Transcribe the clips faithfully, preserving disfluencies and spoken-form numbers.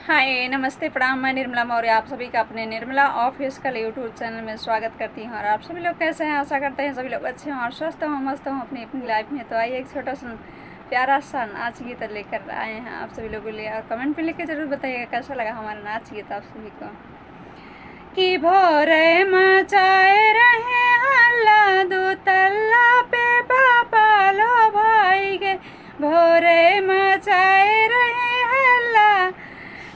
हाय, नमस्ते, प्रणाम। मैं निर्मला मौर्य आप सभी का अपने निर्मला ऑफिशियल YouTube चैनल में स्वागत करती हूँ। और आप सभी लोग कैसे हैं? आशा करते हैं सभी लोग अच्छे हों और स्वस्थ हों, मस्त हों अपनी अपनी लाइफ में। तो आइए, एक छोटा सा प्यारा सा नाच गीत लेकर आए हैं आप सभी लोगों के लिए। और कमेंट में लिख के जरूर बताइएगा कैसा लगा हमारा नाच गीत आप सभी को। कि भोरे मचाए रहे हल्ला, दो तल्ला पे पापा लो भाई गे। भोरे मचाए रहे हल्ला,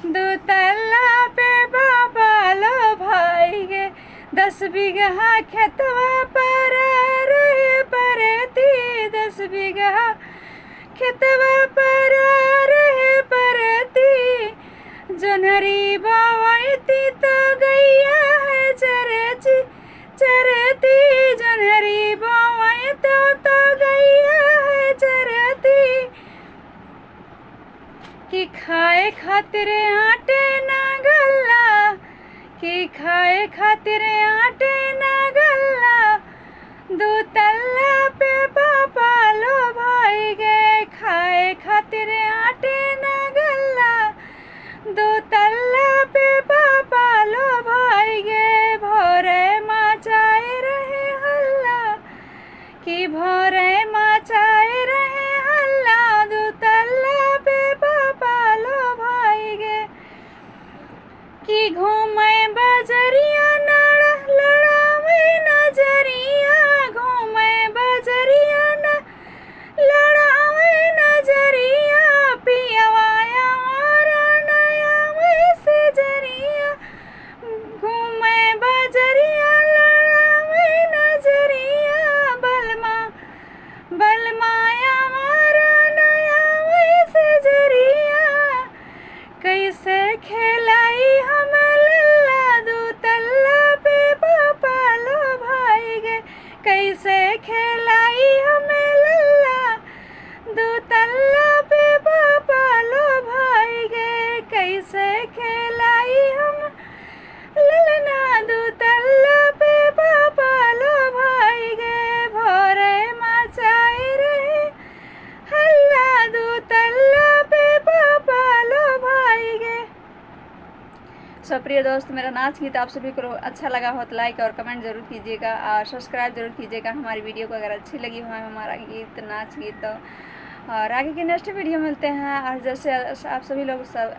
दो तल्ला पे पापा लो भाई गे। दस बीघा खेतवा पर रहे परती, दस बीघा खेतवा पर रहे परती। जोन्हरी बोवैती तो गैया है चरची, चरती। जोन्हरी बोवैतो तो गैया है चरती। कि खाए खातिर आटे ना गल्ला, कि खाए खातिर आटे ना गल्ला, दो तल्ला पे पापा लो भाई गे। खाए खातिर आटे ना गल्ला, दो तल्ला पे पापा लो भाई गे। भोरे मचाए रहे हल्ला, कि भोरे मचाए रहे हल्ला, दो तल्ला पे पापा लो भाई गे। कि घूमे बजरिया ना लड़ावे नजरिया, घूमे बजरिया ना लड़ावे नजरिया। पियवा आवारा ना आवे से जरिया, घूमे बजरिया लड़ावे नजरिया। बलमा, बलमा आवारा ना आवे से जरिया। कैसे खेलाई हम लल्ला, दो तल्ला पे पापा लो भाई गे। कैसे खेलाई हम लल्ला, दो तल्ला पे पापा लो भाई गे। कैसे खेलाई हम ललना, दो तल्ला पे पापा लो भाई गे। भोरे मचाए रहे हल्ला, दो तल्ला पे पापा लो भाई गे। सो प्रिय दोस्त, मेरा नाच गीत आप सभी को अच्छा लगा हो तो लाइक और कमेंट जरूर कीजिएगा और सब्सक्राइब जरूर कीजिएगा हमारी वीडियो को। अगर अच्छी लगी हो हमारा गीत, नाच गीत, तो और आगे की नेक्स्ट वीडियो मिलते हैं। और जैसे आप सभी लोग सब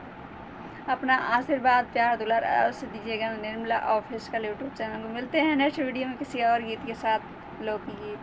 अपना आशीर्वाद, प्यार, दुलार अवश्य दीजिएगा निर्मला ऑफिशियल YouTube चैनल को। मिलते हैं नेक्स्ट वीडियो में किसी और गीत के साथ, लोकगीत।